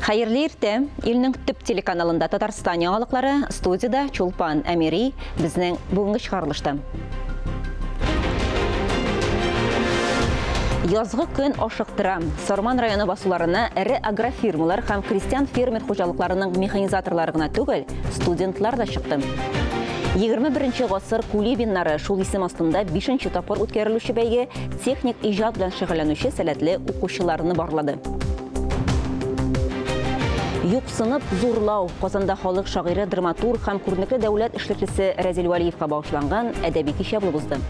Хәерле иртә! Илнең төп телеканалында Татарстан яңалыклары, студиядә Чулпан Әмири, безнең бүгенге чыгарылышта. Язгы көн ашыктыра. Сарман районы басуларына эре агрофирмалар һәм крестьян-фермер хуҗалыкларының механизаторлары гына түгел, студентлар да чыкты. 21 гасыр кулибиннары шул исем астында 5 тапкыр үткәрелүче бәйге техник иҗат белән шөгыльләнүче сәләтле укучыларны барлады. Юксынып зурлау Казанда халык шагыйре, драматург һәм күренекле дәүләт эшлеклесе Рәзил Вәлиевка багышланган әдәби кичә булып узды.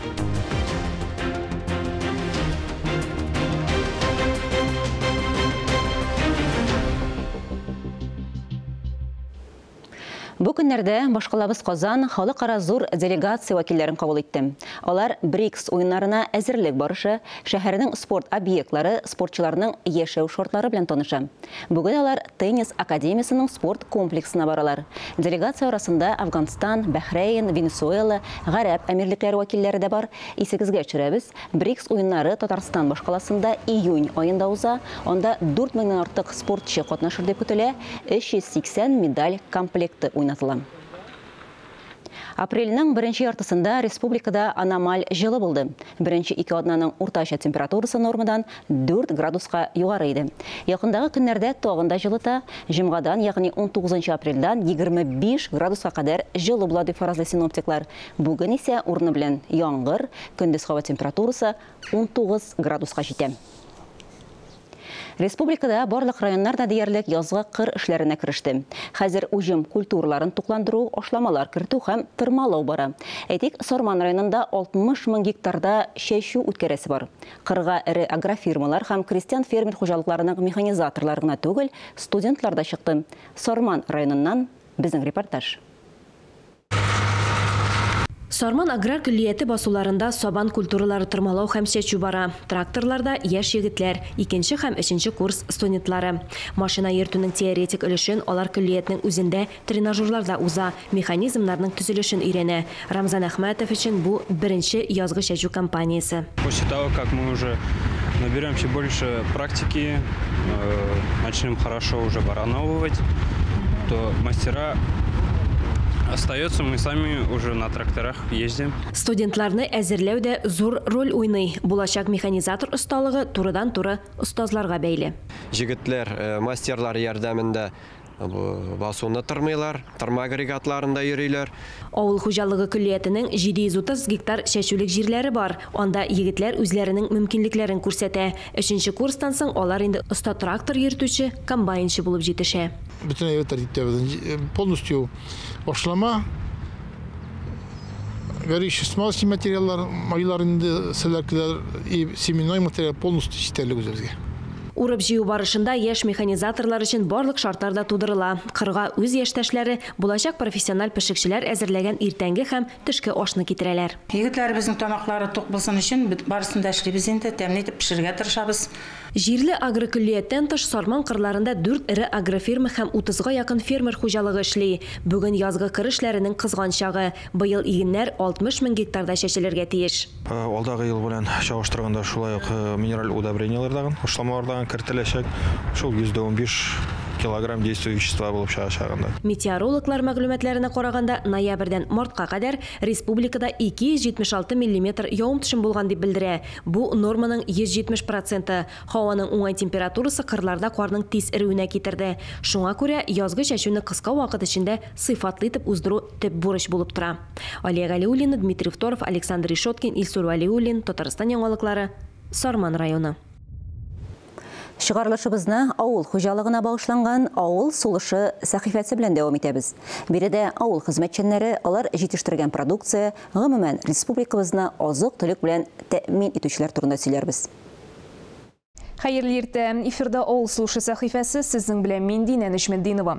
Бу көннәрдә башкалабыз Казан халыкара зур делегация вәкилләрен кабул итте. Алар БРИКС уеннарына әзерлек барышы, шәһәрнең спорт объектлары, спортчыларның яшәү шартлары белән таныша. Бүген алар Теннис академиясенең спорт комплексына баралар. Делегация арасында Афганстан, Бәхрәйн, Венесуэла, Гарәп әмирлекләре вәкилләре дә бар. Исегезгә төшерәбез, БРИКС уеннары Татарстан башкаласында июнь аенда уза. Анда 4000 артык спортчы катнашыр дип көтелә, 380 медаль комплекты уйнатыла. Апрельнең беренче яртысында республикада аномаль җылы булды. Беренче ике атнаның уртача температурасы нормадан 4 градуска югары иде. Якындагы көннәрдә тагын да җылыта, җомгадан, ягъни 19 апрельдән 25 градуска кадәр җылы була дип фаразлый синоптиклар. Бүген исә урыны белән яңгыр, көндез һава температурасы 19 градуска җитә. Республикада барлык районнар да диярлек язгы кыр эшләренә кереште. Хәзер уҗым культураларын тукландыру, ашламалар кертү һәм тырмалау бара. Әйтик, Сарман районында 60 мең гектарда чәчү үткәрәсе бар. Кырга эре агрофирмалар һәм крестьян-фермер хуҗалыкларының механизаторлары гына түгел, студентлар да чыкты. Сарман районыннан безнең репортаж. Сарман аграр көллияте басуларында сабан культуралары тырмалау һәм чәчү бара. Тракторларда яшь егетләр, икенче һәм өченче курс студентлары. Машина йөртүнең теоретик өлешен алар көллиятнең үзендә тренажерларда уза, механизмнарның төзелешен өйрәнә. Рамзан Әхмәтов өчен бу беренче язгы чәчү кампаниясе. После того, как мы уже наберемся больше практики, начнем хорошо уже барановывать, то мастера остается, мы сами уже на тракторах ездим. Студентларны әзерләү дә зур роль уйный. Булачак механизатор осталыгы турыдан-туры остазларга бәйле. Җегетләр мастерлар ярдәмендә басуны тырмыйлар, тырма агрегатларында йөриләр. Авыл хуҗалыгы көллиятенең 730 гектар чәчүлек җирләре бар. Анда егетләр үзләренең мөмкинлекләрен күрсәтә. Өченче курстан соң алар инде оста трактор йөртүче, комбайнчы булып җитешә. Бөтен әйбер тәртиптә, полностью ашлама, горючий смазочный материаллар, майлар инде, соляркалар и семенной материал полностью җитәрлек үзебезгә. Урып җыю барышында яшь механизаторлар өчен барлык шартлар да тудырыла. Кырга үз яшьтәшләре, булачак профессиональ пешекчеләр әзерләгән иртәнге һәм төшке ашны китерәләр. Егетләребезнең тамаклары тук булсын өчен барысын да эшлибез инде, тәмле итеп пешерергә тырышабыз. Җирле агрокөллияттән тыш Сарман кырларында 4 эре агрофирма һәм 30га якын фермер хуҗалыгы эшли. Бүген язгы кыр эшләренең кызган чагы. Быел игеннәр 60 мең гектарда чәчелергә тиеш. Алдагы ел белән чагыштырганда шулай ук минераль удобрениеләрдән, ашламалардан кертеләчәк. Шул 15 килограмм действующего вещества булып чыгачагында. Метеорологлар мәгълүматларына караганда, ноябрьдән мартка кадәр республикада 276 миллиметр явым-төшем булган дип белдерә. Бу норманың 170%. Һаваның уңай температурасы кырларда карның тиз эреүенә китерде. Шуңа күрә язгы чәчүне кыска вакыт эчендә сыйфатлы итеп уздыру төп бурыч булып тора. Алия Галиуллина, Дмитрий Второв, Александр Решеткин, Илсур Вәлиуллин, Татарстан яңалыклары, Сарман районы. Чыгарылышыбызны авыл хуҗалыгына багышланган Авыл сулышы сәхифәсе белән дәвам итәбез. Биредә авыл хезмәтчәннәре, алар җитештергән продукция, гомумән республикабызны азык-төлек белән тәэмин итүчеләр турында сөйләрбез. Хәерле иртә. Эфирда Авыл сулышы сәхифәсе, сезнең белән мин Динә Нәҗметдинова.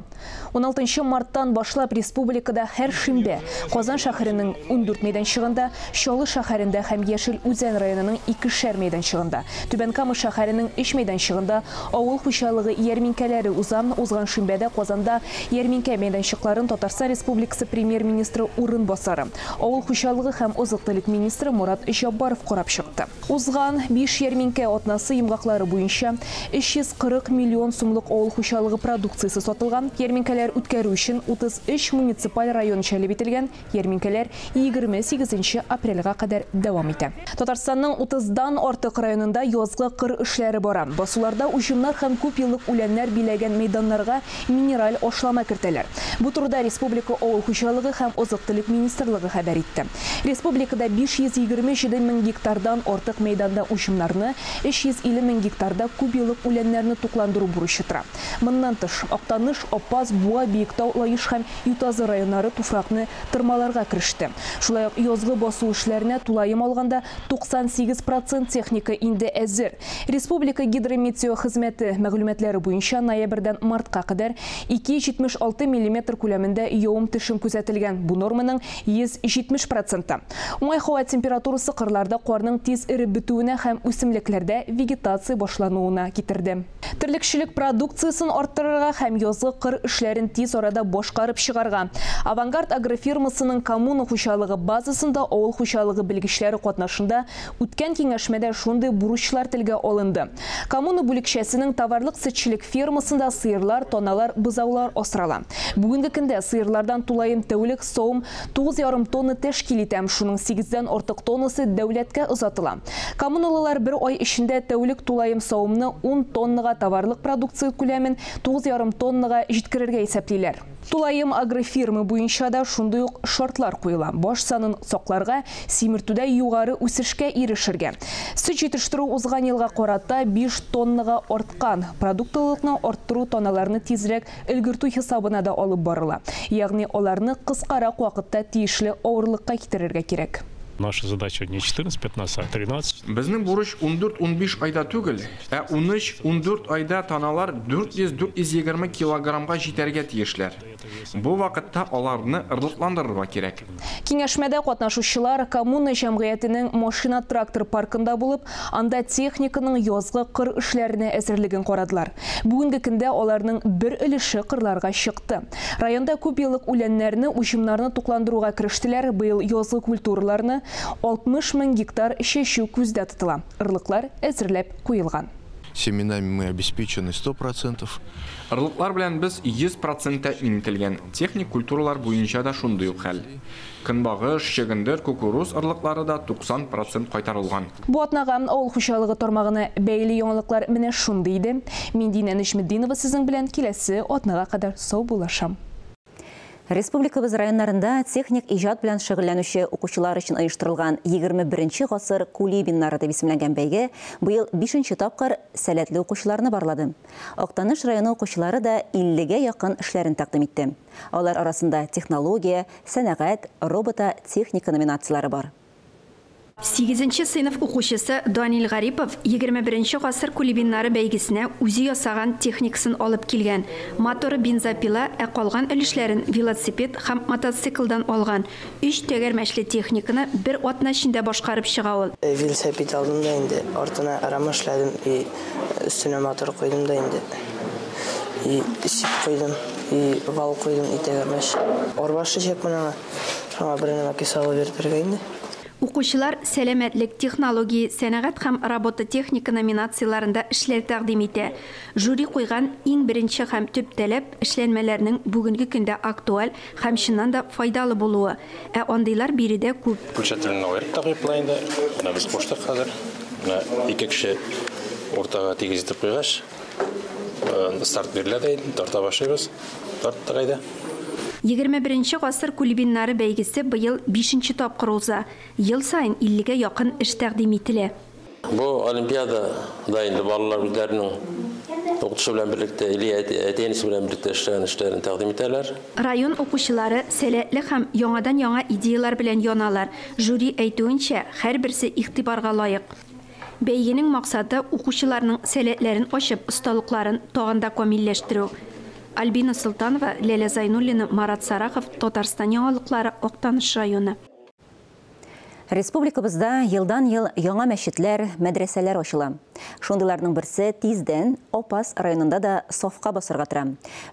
16 марттан башлап республикада һәр шимбә Казан шәһәренең 14 мәйданчыгында, Чаллы шәһәрендә һәм Яшел Үзән районының 2 мәйданчыгында, Түбән Кама шәһәренең 3 мәйданчыгында авыл хуҗалыгы ярминкәләре уза. Узган шимбәдә Казанда ярминкә мәйданчыкларын Татарстан Республикасы премьер-министры урынбасары, авыл хуҗалыгы һәм азык-төлек министры Мурат Җаббаров карап чыкты. Узган 5 ярминкә атнасы йомгаклары мәйданчыклары буенча 340 миллион сумлык авыл хуҗалыгы продукциясе сатылган. Ярминкәләр үткәрү өчен 33 муниципаль район җәлеп ителгән. Ярминкәләр 28 апрельгә кадәр дәвам итә. Татарстанның 30-дан артык районында язгы кыр эшләре бара. Басуларда уҗымнар һәм күп еллык үләннәр биләгән мәйданнарга минераль ашлама кертәләр. Бу турыда Республика авыл хуҗалыгы һәм азык-төлек министрлыгы хәбәр итте. Республикада 527 мең гектардан артык мәйданда уҗымнарны, 350 мең гектарда күп еллык үләннәрне тукландыру бурычы тора. Моннан тыш, Актаныш, Апас, Буа, Биектау, Лаеш һәм Ютазы районнары туфракны тырмаларга кереште. Шулай ук язгы басу эшләренә тулаем алганда 98% техника инде әзер. Республика гидрометео хезмәте мәгълүматлары буенча ноябрьдән мартка кадәр 276 миллиметр күләмендә явым-төшем күзәтелгән. Бу норманың 170%. Уңай һава температурасы кырларда карның тиз эреп бетүенә һәм үсемлекләрдә вегетация башлануына китерде. Терлекчелек продукциясен арттырырга һәм язгы кыр эшләрен тиз арада башкарып чыгарга. Авангард агрофирмасының коммуна хуҗалыгы базасында авыл хуҗалыгы белгечләре катнашында үткән киңәшмәдә шундый бурычлар телгә алынды. Коммуна бүлекчәсенең товарлык сөтчелек фермасында сыерлар, таналар, бозаулар асрала. Бүгенге көндә сыерлардан тулаем тәүлек савым 9,5 тонна тәшкил итә. Шуның 8-дән артык тоннасы дәүләткә озатыла. Коммуналылар бер ай эчендә тәүлек тулаем савымны 10 тоннага, товарлык продукция күләмен 9,5 тоннага җиткерергә исәплиләр. Тулаем агрофирма буенча да шундый ук шартлар куела. Баш санын сакларга, симертүдә югары үсешкә ирешергә. Сөт җитештерү узган елга карата 5 тоннага арткан. Продуктлылыкны арттыру таналарны тизрәк өлгертү хисабына да алып барыла. Ягъни аларны кыскарак вакытта тиешле авырлыкка китерергә кирәк. Наша задача не 14-15, а 13. Безнең бурыч 14-15 айда түгел, ә 13-14 айда таналар 400-420 килограммга җитәргә тиешләр. Бу вакытта аларны ырлыкландырырга кирәк. Киңәшмәдә катнашучылар коммуна җәмгыятенең машина-трактор паркында булып, анда техниканың язгы кыр эшләренә әзерлеген карадылар. Бүгенге көндә аларның бер өлеше кырларга чыкты. Районда күп еллык үләннәрне, уҗымнарны тукландыруга керештеләр. Быел язгы культураларны 60 мең гектар чәчү күздә тотыла. Ырлыклар әзерләп куелган. Семенами мы обеспечены 100%. Ырлыклар белән без 100% тәэмин ителгән. Техник культуралар буенча да шундый ук хәл. Көнбагыш, чөгендер, кукуруз ырлыклары да 90% кайтарылган. Бу атнага авыл хуҗалыгы тармагына бәйле яңалыклар менә шундый иде. Мин Динә Нәҗметдинова сезнең белән киләсе атнага кадәр саубуллашам. Республикабыз районнарында техник иҗат белән шөгыльләнүче укучылар өчен оештырылган 21 гасыр кулибиннары дип исемләнгән бәйге быел 5нче тапкыр сәләтле укучыларны барлады. Актаныш районы укучылары да 50гә якын эшләрен тәкъдим итте. Алар арасында технология, сәнәгать, робота, техника номинацияләре бар. 8нче сыйныф укучысы Данил Гарипов 21 гасыр кулибиннары бәйгесенә үзе ясаган техникасын алып килгән. Моторы бензопила, ә калган өлешләрен велосипед һәм мотоциклдан алган. 3 тәгәрмәчле техниканы бер атна эчендә башкарып чыга ул. Велосипед алдым да инде, артына рама эшләдем, и өстенә мотор куйдым да инде. И сип куйдым, и вал куйдым, и тәгәрмәч. Арба эшләп менә шуңа бер нәмә кисалып бирергә инде. Укучылар сәламәтлек, технология, сәнәгать һәм робототехника номинацияләрендә эшләр тәкъдим итә. Жюри куйган иң беренче һәм төп таләп эшләнмәләрнең бүгенге көндә актуаль һәм чыннан да файдалы булуы. Ә андыйлар биредә күп. Включательне аерып та куеп була инде. Менә без куштык хәзер. Менә ике кеше уртага тигез итеп куйгач, старт бирелә дә инде, тарта башлыйбыз. Тарттык әйдә. 21 гасыр кулибиннары бәйгесе быел 5нче тапкыр уза. Ел сайын 50гә якын эш тәкъдим ителә. Бу олимпиадада инде балалар үзләренең укытучы белән берлектә или әти-әнисе белән берлектә эшләгән эшләрен тәкъдим итәләр. Район укучылары сәләтле һәм яңадан-яңа идеялар белән яналар. Жюри әйтүенчә, һәрберсе игътибарга лаек. Бәйгенең максаты укучыларның сәләтләрен ачып, осталыкларын тагын да камилләштерү. Альбина Султанова, Ләлә Зайнуллина, Марат Сарахов, Татарстан яңалыклары, Актаныш районы. Республикабызда елдан-ел яңа мәчетләр, мәдрәсәләр ачыла. Шундыйларның берсе тиздән Апас районында да сафка басарга тора.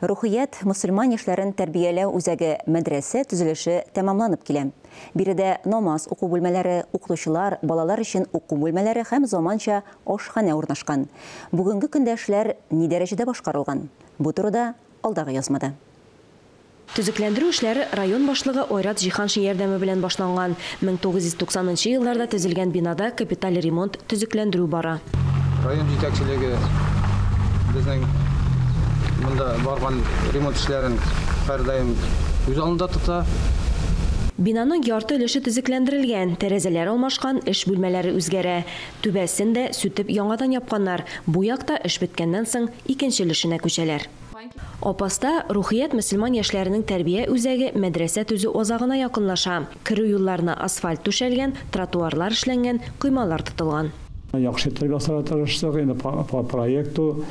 Рухият мөселман яшьләрен тәрбияләү үзәге мәдрәсә төзелеше тәмамланып килә. Биредә намаз уку бүлмәләре, укытучылар, балалар өчен уку бүлмәләре һәм заманча ашханә урнашкан. Бүгенге көндә эшләр ни дәрәҗәдә башкарылган? Бу турыда алдагы язмада. Төзекләндерү эшләре район башлыгы Айрат Җиһаншин ярдәме белән башланган. 1990 елларда төзелгән бинада капиталь ремонт, төзекләндерү бара. Район җитәкчелеге безнең монда барган ремонт эшләрен һәрдаим күз алдында тота. Бинаның ярты өлеше төзекләндерелгән, тәрәзәләр алмашкан, эш бүлмәләре үзгәрә. Түбәсен дә сүтеп яңадан япканнар. Бу якта эш беткәннән соң икенче өлешенә күчәләр. Апаста Рухият мөселман яшьләренең тәрбия үзәге мәдрәсә төзү азагына якынлаша. Керү юлларына асфальт түшәлгән, тротуарлар эшләнгән, коймалар тотылган. Яхшы итеп ясарга тырыштык, инде по проекту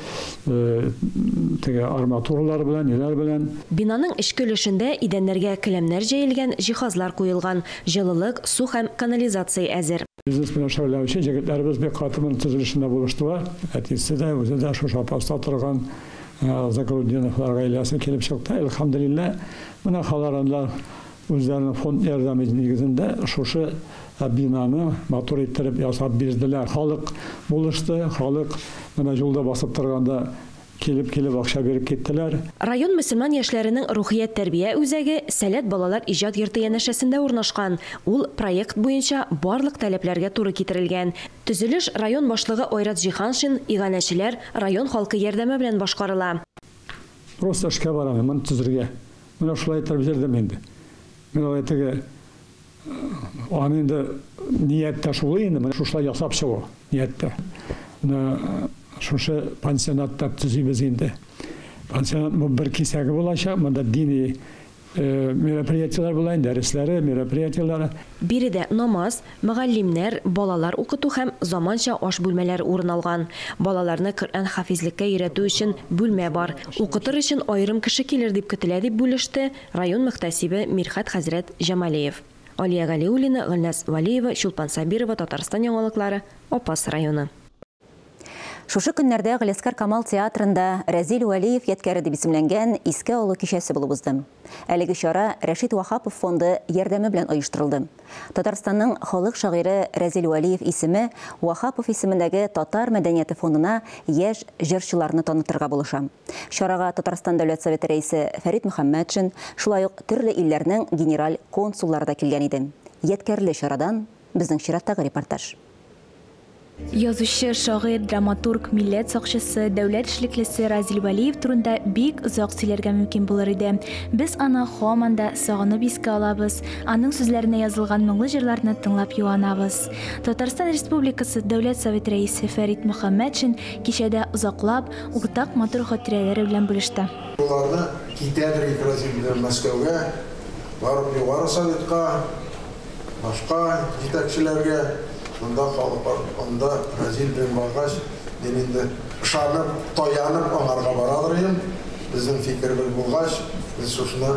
теге арматуралар белән, ниләр белән. Бинаның эчке өлешендә идәннәргә келәмнәр җәелгән, җиһазлар куелган, җылылык, су һәм канализация әзер. Бизнес белән шөгыльләнүче җегетләребез бик каты моның төзелешендә булыштылар. Әтисе дә, үзе дә шушы Апаста торган Закрутдиновлар гаиләсе килеп чыкты. Әлхәмдүлилләһ, менә халаранлар үзләренең фонд ярдәме нигезендә шушы бинаны матур иттереп ясап бирделәр. Халык булышты, халык менә юлда басып торганда килеп-килеп акча биреп киттеләр. Район мөселман яшьләренең рухият тәрбия үзәге Сәләт балалар иҗат йорты янәшәсендә урнашкан. Ул проект буенча барлык таләпләргә туры китерелгән. Төзелеш район башлыгы Айрат Җиһаншин, иганәчеләр, район халкы ярдәме белән башкарыла. Просто эшкә барам, моны төзергә. Менә шулай итеп җирдем инде. Менә алай теге аны инде нияттә шулай инде, менә шушылай ясап чыгу нияттә. Менә шушы пансионатта төзибез инде. Пансионат бу бер кисәге булачак, монда дини мероприятиеләр була инде, дәресләре, мероприятиеләре. Биредә намаз, мөгаллимнәр, балалар укыту һәм заманча аш бүлмәләре урын алган. Балаларны Коръән хафизлеккә өйрәтү өчен бүлмә бар. Укытыр өчен аерым кеше килер дип көтелә, дип бүлеште район мөхтәсибе Мирхәт хәзрәт Җамалиев. Алия Галиуллина, Гөлназ Валиева, Чулпан Сабирова, Татарстан яңалыклары, Апас районы. Шушы көннәрдә Галиәсгар Камал театрында Рәзил Вәлиев ядкәре дип исемләнгән искә алу кичәсе булып узды. Әлеге чара Рәшит Ваһапов фонды ярдәме белән оештырылды. Татарстанның халык шагыйре Рәзил Вәлиев исеме Ваһапов исемендәге Татар мәдәнияте фондына яшь җырчыларны танытырга булыша. Чарага Татарстан Дәүләт Советы рәисе Фәрит Мөхәммәтшин, шулай ук төрле илләрнең генераль консуллары да килгән иде. Ядкәрле чарадан безнең чираттагы репортаж. Язучы, шагыйрь, драматург, милләт сакчысы, дәүләт эшлеклесе Разил Вәлиев турында бик озак сөйләргә мөмкин булыр иде. Без аны һаман да сагынып искә алабыз, аның сүзләренә язылган моңлы җырларны тыңлап юанабыз. Татарстан Республикасы Дәүләт Советы рәисе Фәрит Мөхәммәтшин кичәдә озаклап, уртак матур хатирәләре белән бүлеште. Буларны китәдер Разил белән Мәскәүгә, барып Югары Советка, башка җитәкчеләргә. Монда халык, анда Разил белән баргач, мин инде ышанып, таянып аңарга барадыр идем. Безнең фикер бер булгач, без шушыны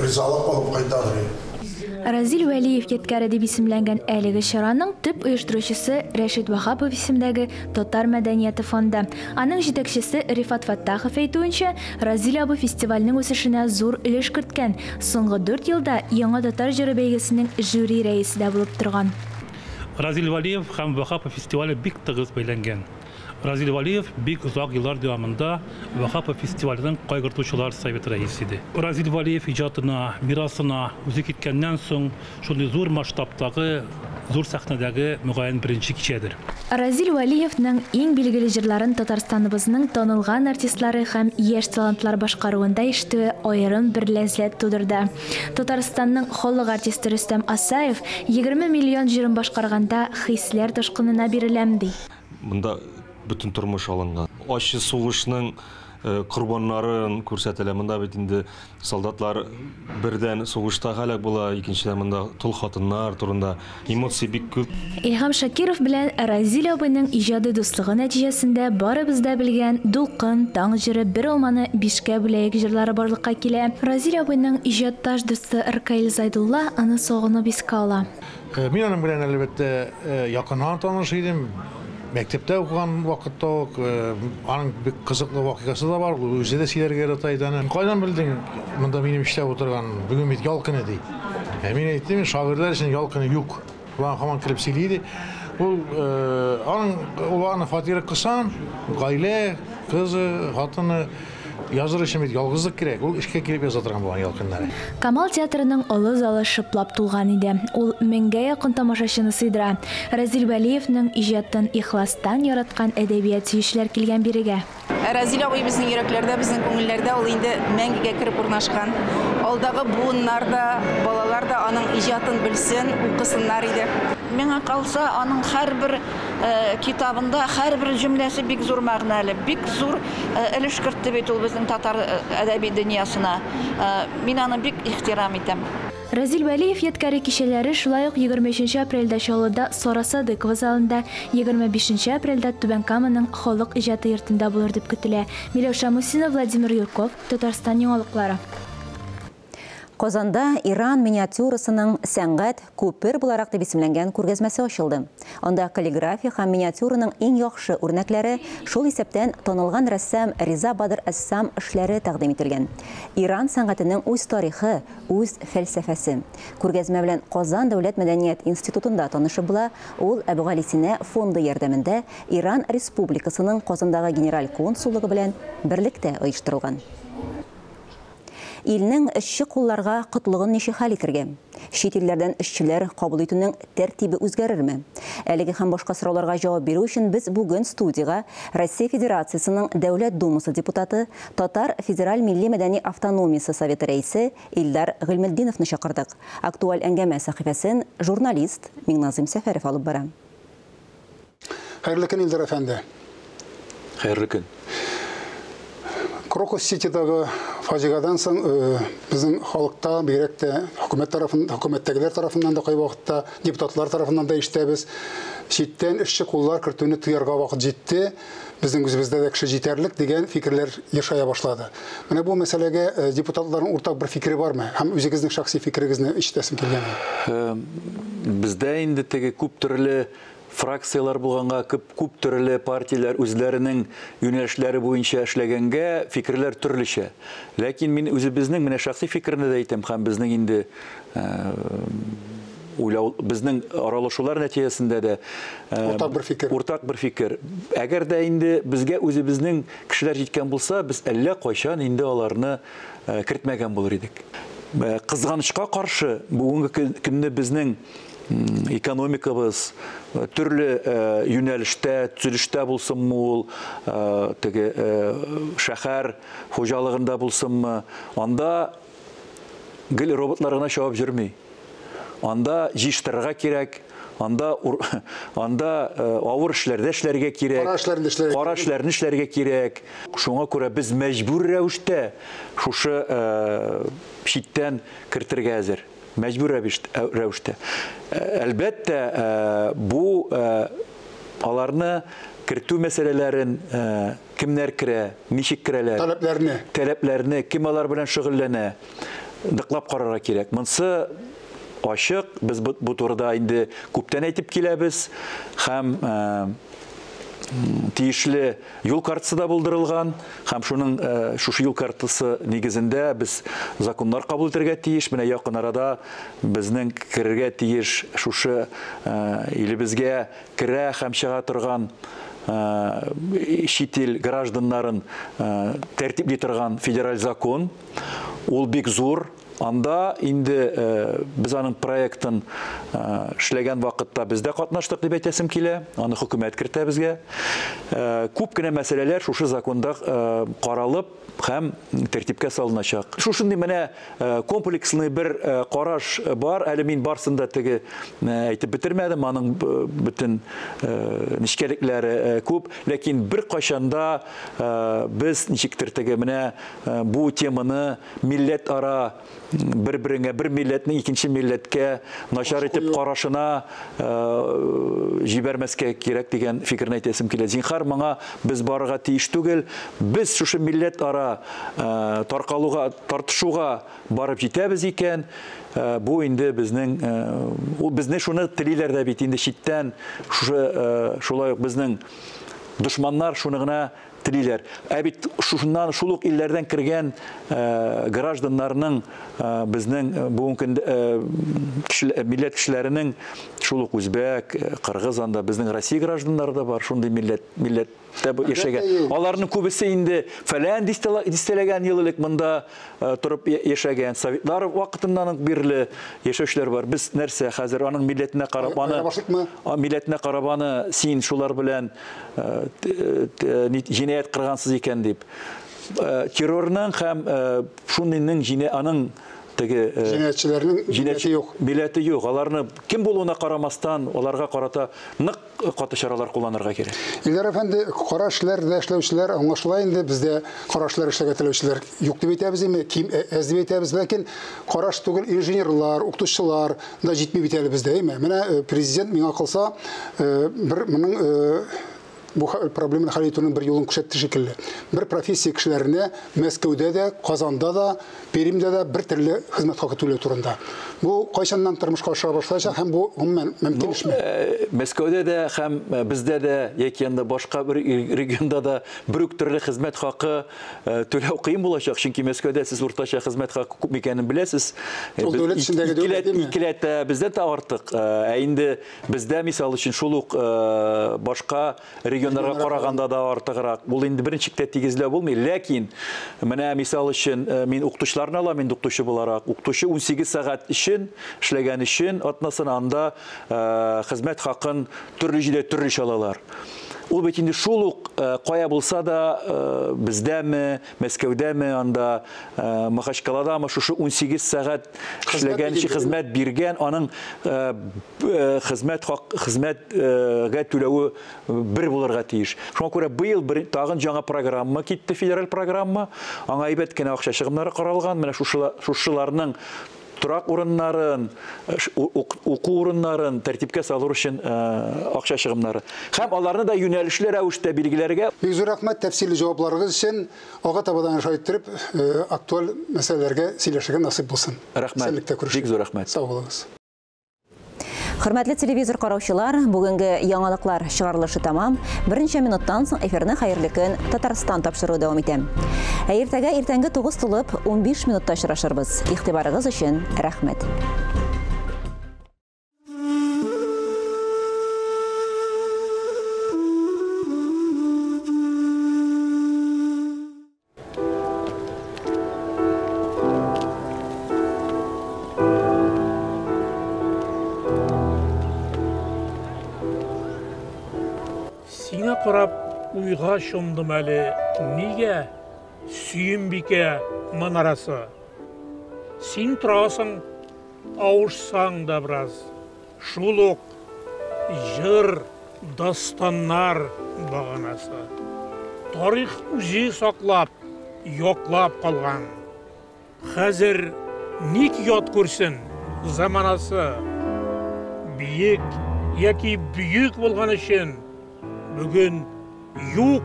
ризалык алып кайтадыр идем. Разил Вәлиев ядкәре дип исемләнгән әлеге чараның төп оештыручысы Рәшит Ваһапов исемендәге Татар мәдәнияте фонды. Аның җитәкчесе Рифат Фаттахов әйтүенчә, Разил абый фестивальнең үсешенә зур өлеш керткән. Соңгы 4 елда Яңа татар җыры бәйгесенең жюри рәисе дә булып торган. Разил Вәлиев һәм Ваһапов фестивале бик тыгыз бәйләнгән. Разил Вәлиев бик озак еллар дәвамында Ваһапов фестиваленең кайгыртучылар советы рәисе иде. Разил Вәлиев иҗатына, мирасына үзе киткәннән соң шундый зур масштабтагы, зур сәхнәдәге мөгаен беренче кичәдер. Разил Вәлиевнең иң билгеле җырларын Татарстаныбызның танылган артистлары һәм яшь талантлар башкаруында ишетүе аерым бер ләззәт тудырды. Татарстанның халык артисты Рөстәм Асаев 20 миллион җырын башкарганда хисләр ташкынына биреләм ди. Монда бөтен тормыш алынган. Ачы сугышның корбаннарын күрсәтелә. Монда бит инде солдатлар бердән сугышта һәлак була, икенчедән монда тол хатыннар турында эмоция бик күп. Илһам Шакиров белән Разил абыйның иҗади дуслыгы нәтиҗәсендә барыбыз да белгән Дулкын, Таң җыры, Бер алманы бишкә бүләек җырлары барлыкка килә. Разил абыйның иҗатташ дусты Ркаил Зайдулла аны сагынып искә ала. Мин аның белән әлбәттә якыннан таныш идем. Мәктәптә укыган вакытта ук аның бик кызыклы вакыйгасы да бар, ул үзе дә сөйләргә ярата иде аны. Кайдан белдең монда минем эштә утырган, бүген бит ял көне ди. Ә мин әйттем, шагыйрьләр өчен ял көне юк. Ул һаман килеп сөйли иде. Ул аның ул аның фатиры кысан, гаилә, кызы, хатыны. Языр өчен бит ялгызлык кирәк. Ул эшкә килеп яза торган булган ял көннәре. Камал театрының олы залы шыплап тулган иде. Ул меңгә якын тамашачыны сыйдыра. Разил Вәлиевнең иҗатын ихластан яраткан әдәбият сөючеләр килгән бирегә. Разил абый безнең йөрәкләрдә, безнең күңелләрдә ул инде мәңгегә кереп урнашкан. Алдагы буыннар да, балалар да аның иҗатын белсен, укысыннар иде. Миңа калса, аның һәрбер китабында һәрбер җөмләсе бик зур мәгънәле, бик зур өлеш кертте бит ул безнең татар әдәби дөньясына. Мин аны бик ихтирам итәм. Разил Вәлиев ядкәре кичәләре шулай ук 23 апрельдә Чаллыда Сара Садыкова залында, 25 апрельдә Түбән Каманың халык иҗаты йортында булыр дип көтелә. Миләүшә Мусина, Владимир Юрков, Татарстан яңалыклары. Казанда Иран миниатюрасының сәнгать күпер буларак дип исемләнгән күргәзмәсе ачылды. Анда каллиграфия һәм миниатюраның иң яхшы үрнәкләре, шул исәптән танылган рәссам Риза Бадр Әссам эшләре тәкъдим ителгән. Иран сәнгатенең үз тарихы, үз фәлсәфәсе. Күргәзмә белән Казан дәүләт мәдәният институтында танышып була. Ул Әбүгалисина фонды ярдәмендә Иран Республикасының Казандагы генераль консуллыгы белән берлектә оештырылган. Илнең эшче кулларга котлыгын ничек хәл итәргә? Чит илләрдән эшчеләр кабул итүнең тәртибе үзгәрерме? Әлеге һәм башка сорауларга җавап бирү өчен без бүген студиягә Россия Федерациясенең Дәүләт Думасы депутаты, Татар федераль милли мәдәни автономиясе советы рәисе Илдар Гыйльметдиновны чакырдык. Актуаль әңгәмә сәхифәсен журналист Миңназым Сәфәров алып бара. Хәерле көн, Илдар әфәнде. Хәерле көн. Крокус Ситидагы фаҗигадан соң безнең халыкта, бигрәк тә хөкүмәт тарафын, хөкүмәттәгеләр тарафыннан да кайвакытта, депутатлар тарафыннан да ишетәбез. Читтән эшче куллар кертүне тыярга вакыт җитте. Безнең үзебездә дә кеше җитәрлек дигән фикерләр ешая башлады. Менә бу мәсьәләгә депутатларның уртак бер фикере бармы? Һәм үзегезнең шәхси фикерегезне ишетәсем килгән. Бездә инде теге күп төрле фракциялар булганга, күп төрле партияләр үзләренең юнәлешләре буенча эшләгәнгә фикерләр төрлечә. Ләкин мин үзебезнең менә шәхси фикерне дә әйтәм, һәм безнең инде уйлау, безнең аралашулар нәтиҗәсендә дә уртак бер фикер. Уртак бер фикер. Әгәр дә инде безгә үзебезнең кешеләр җиткән булса, без әллә кайчан инде аларны кертмәгән булыр идек. Кызганычка каршы, бүгенге көнне безнең экономикабыз төрле юнәлештә, төзелештә булсынмы ул, теге шәһәр хуҗалыгында булсынмы, анда гел роботлар гына чабып йөрми. Анда җыештырырга кирәк, анда авыр эшләрдә эшләргә кирәк, кара эшләрне эшләргә кирәк. Шуңа күрә без мәҗбүр рәвештә шушы читтән кертергә әзер. Мәҗбүр рәвештә. Әлбәттә, бу аларны кертү мәсьәләләрен кемнәр керә, ничек керәләр, таләпләрне, кем алар белән шөгыльләнә, ныклап карарга кирәк. Монсы ачык, без бу турыда инде күптән әйтеп киләбез һәм тиешле юл картасы да булдырылган, һәм шуның шушы юл картасы нигезендә без законнар кабул итәргә тиеш. Менә якын арада безнең керергә тиеш шушы илебезгә керә һәм чыга торган чит ил гражданнарын тәртипли торган федераль закон. Ул бик зур. Анда инде без аның проектын эшләгән вакытта без дә катнаштык дип әйтәсем килә. Аны хөкүмәт кертә безгә. Күп кенә мәсьәләләр шушы законда каралып һәм тәртипкә салыначак. Шушындый менә комплексный бер караш бар. Әле мин барсын да теге әйтеп бетермәдем. Аның бөтен нечкәлекләре күп. Ләкин бер кайчанда без ничектер теге менә бу теманы милләт-ара бер-береңә, бер милләтнең икенче милләткә начар итеп карашына җибәрмәскә кирәк дигән фикерне әйтәсем килә. Зинһар, моңа без барырга тиеш түгел. Без шушы милләт-ара таркалуга, тартышуга барып җитәбез икән, бу инде безнең, ул безне шуны телиләр дә бит инде читтән, шушы, шулай ук безнең дошманнар шуны гына телиләр. Ә бит шушыннан, шул ук илләрдән кергән гражданнарның, безнең бүгенге көндә милләт кешеләренең шул ук үзбәк, кыргыз, анда безнең Россия гражданнары да бар, шундый милләттә яшәгән. Аларның күбесе инде фәлән дистәләгән ел элек монда торып яшәгән, советлар вакытыннан ук бирле яшәүчеләр бар. Без нәрсә хәзер аның милләтенә карап аны, милләтенә карап аны син шулар белән җинаять кылгансыз икән дип. Террорның һәм шундыйның аның теге җинаятьчеләрнең милләте юк. Милләте юк. Аларны кем булуына карамастан, аларга карата нык каты чаралар кулланырга кирәк. Илдар әфәнде, кара эшләрдә эшләүчеләр аңлашыла инде, бездә кара эшләр эшләргә теләүчеләр юк дип әйтәбез инде, ким әз дип әйтәбез, ләкин кара эш түгел, инженерлар, укытучылар да җитми бит әле бездә, әйме? Менә президент миңа калса, бер моның бу проблеманы хәл итүнең бер юлын күрсәтте шикелле. Бер профессия кешеләренә Мәскәүдә дә, Казанда да, Пермьдә дә бер төрле хезмәт хакы түләү турында. Бу кайчаннан тормышка ашыра башлаячак һәм бу гомумән мөмкин эшме? Мәскәүдә дә һәм бездә дә яки анда башка бер регионда да бер үк төрле хезмәт хакы түләү кыен булачак, чөнки Мәскәүдә сез уртача хезмәт хакы күп икәнен беләсез. Ул дәүләт эчендәге дәүләт, димме? Икеләтә бездә дә артык. Ә инде бездә, мисал өчен, шул ук башка регионнарга караганда да артыграк. Ул инде берничек тә тигезләү булмый, ләкин менә мисал өчен мин укытучыларны алам инде укытучы буларак. Укытучы 18 сәгать өчен эшләгән өчен атнасына анда хезмәт хакын төрле җирдә төрлечә алалар. Ул бит инде шул ук кая булса да, бездәме, Мәскәүдәме, анда Махачкаладамы, шушы 18 сәгать эшләгән өчен хезмәт биргән, аның хезмәт хак, хезмәтгә түләве бер булырга тиеш. Шуңа күрә быел бер тагын яңа программа китте, федераль программа. Аңа әйбәт кенә акча чыгымнары каралган. Менә шушыларның торак урыннарын, уку урыннарын тәртипкә салыр өчен акча чыгымнары. Һәм аларны да юнәлешле рәвештә билгеләргә. Бик зур рәхмәт тәфсилле җавапларыгыз өчен. Алга таба да шулай иттереп, актуаль мәсьәләләргә сөйләшергә насыйп булсын. Рәхмәт. Исәнлектә күрешик. Бик зур рәхмәт. Сау булыгыз. Хөрмәтле телевизор караучылар, бүгенге яңалыклар чыгарылышы тамам. Берничә минуттан соң эфирны Хәерле көн Татарстан тапшыруы дәвам итә. Ә иртәгә иртәнге 9 тулып 15 минутта очрашырбыз. Игътибарыгыз өчен рәхмәт. Сиңа карап уйга чумдым әле, нигә Сөембикә манарасы? Син торасың, авышсаң да бераз, шул ук җыр, дастаннар баганасы. Тарих үзе саклап, яклап калган. Хәзер ник ят күрсен заманасы? Биек яки бөек булган өчен бүген юк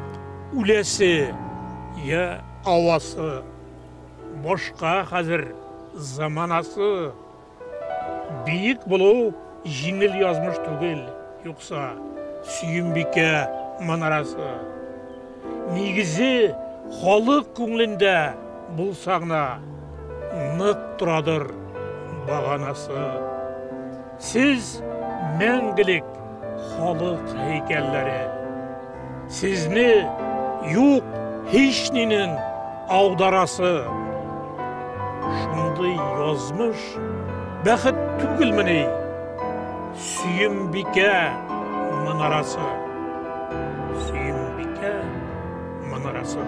үләсе я авасы. Башка хәзер заманасы. Биек булу җиңел язмыш түгел, юкса Сөембикә манарасы. Нигезе халык күңелендә булса гына нык торадыр баганасы. Сез мәңгелек халык һәйкәлләре. Сезне юк һичнинең аударасы. Шундый Мондый язмыш бәхет түгелмени? Сөембикә манарасы. Сөембикә манарасы.